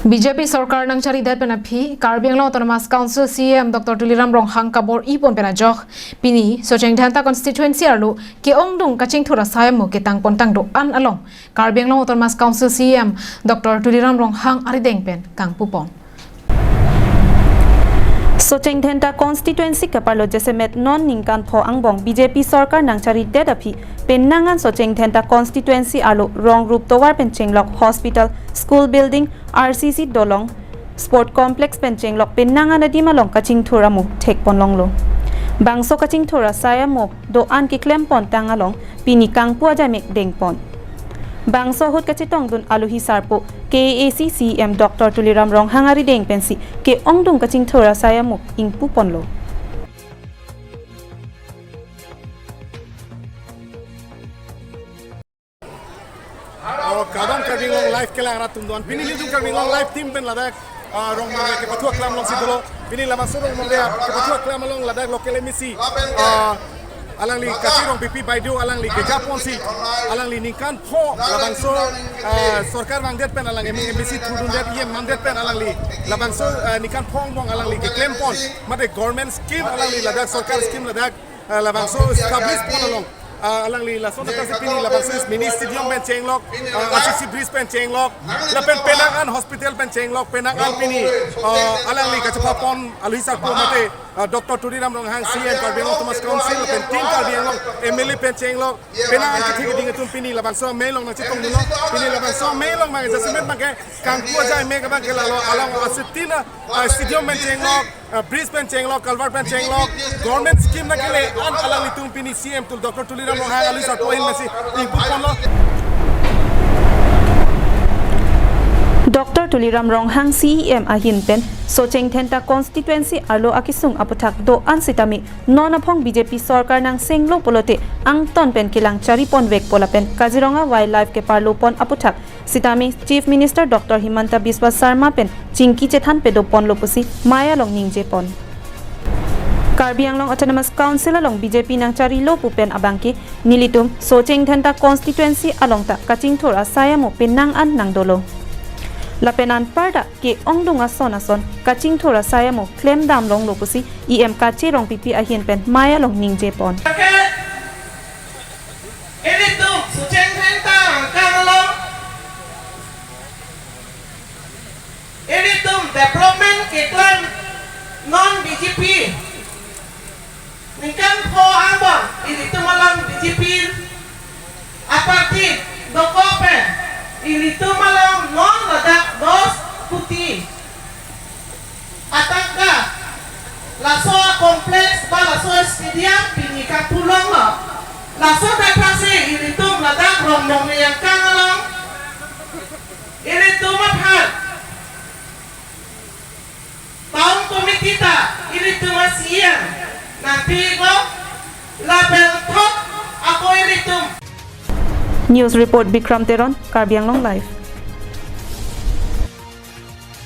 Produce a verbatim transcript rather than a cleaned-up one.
B J P sorkar nangcharidet pen aphi, Karbi Anglong Autonomous Council C E M Doctor Tuliram Ronghang kabor-i pon pen ajok, pini Socheng Dhenta constituency arlo ke-ongdung kachingthur asai amo ketang pontang do-an along Karbi Anglong Autonomous Council C E M Doctor Tuliram Ronghang arideng pen kangpu pon. Socheng Dhenta constituency keparlo jasemet non ningkan pho angbong B J P sorkar nangcharidet aphi, penang an Socheng Dhenta constituency arlo rong rup tovar pen chenglok, hospital, school building, R C C dolong, sport complex pen chenglok penang an adim along kachingthur amo thek pon longlo. Bangso kachingthur asai amo do-an keklem pontang along pini kangpu ajai mek deng pon. Bangso ahut kachetongdun alohi sarpo K A A C C E M Doctor Tuliram Ronghang arideng pensi ke-ongdung kachingthur asai amo ingpu ponlo. Oh, kadang Karbi Anglong Live kelang rat atum do-an. Pini nelitum Karbi Anglong Live team pen ladak, ah, Rongmongve kepathu aklam alongsi dolo. Pini labangso Rongmongve kepathu aklam along ladak local M A C, ah, alangli Kache Rongpipi Baideo alangli keja ponsi, alangli ningkan pho labangso, ah, sorkar vangdet pen alang M A C thudundet, E M mandet pen alangli labangso, ah, ningkan pho angbong alangli keklem pon, mate government scheme alangli ladak, sorkar scheme ladak, ah, labangso establish pon along, ah, alangli lason attack si pini labangso mini stadium pen chenglok, ah, R C C bridge pen chenglok, lapen penang an hospital pen chenglok, penang an pini, ah, alangli kachepha pon alohi sarpo mate, ah, Doctor Tuliram Ronghang C E M Karbi Anglong Autonomous Council lapen team Karbi Anglong M L A pen chenglok, penang an kethe keding atum pini labangso amei along nangchetongdunlo, pini labangso amei along mang jasemet mang ke kangpu ajai mek abang ke lalo along asitin, ah, stadium pen chenglok, ah, bridge pen chenglok, culvert pen chenglok, government scheme nangkele an alanglitum pini C E M Tul Doctor Tuliram Ronghang alohi sarpo ahin masi ingpu ponlo. Doctor Tuliram Ronghang C E M ahin pen Socheng Dhenta constituency arlo akesung aputhak do-an sitame non aphong B J P sorkar nangchenglo pulote angton pen kelang chari pon vekpo lapen Kaziranga Wildlife keparlo pon aputhak sitame Chief Minister Doctor Himanta Biswa Sarma pen chingki chethan pedo ponlo pusi mei along ningje pon. Karbi Anglong Autonomous Council along B J P nangcharilo pu pen abang ke nelitum Socheng Dhenta constituency along ta kachingthur asai amo penang an nangdolo. Lapen anparta ke-ongdung ason ason kachingthur asai amo klem dam longlo pusi E M Kache Rongpipi ahin pen mei along ningje pon. Ilitum Socheng Dhenta angkang along ilitum development keklang non B J P ningkan pho angbong ilitum along B J P aparty dokok pen ilitum along non ladak dos kuti atangka laso complex ba laso stadium pini kapulonglo. Laso aphrangsi ilitum ladak Rongmongve angkang along ilitum aphan town committee ta ilitum a-C E M nangpiklo, labang thok ako ilitum. News report Bikram Teron, Karbi Anglong Live.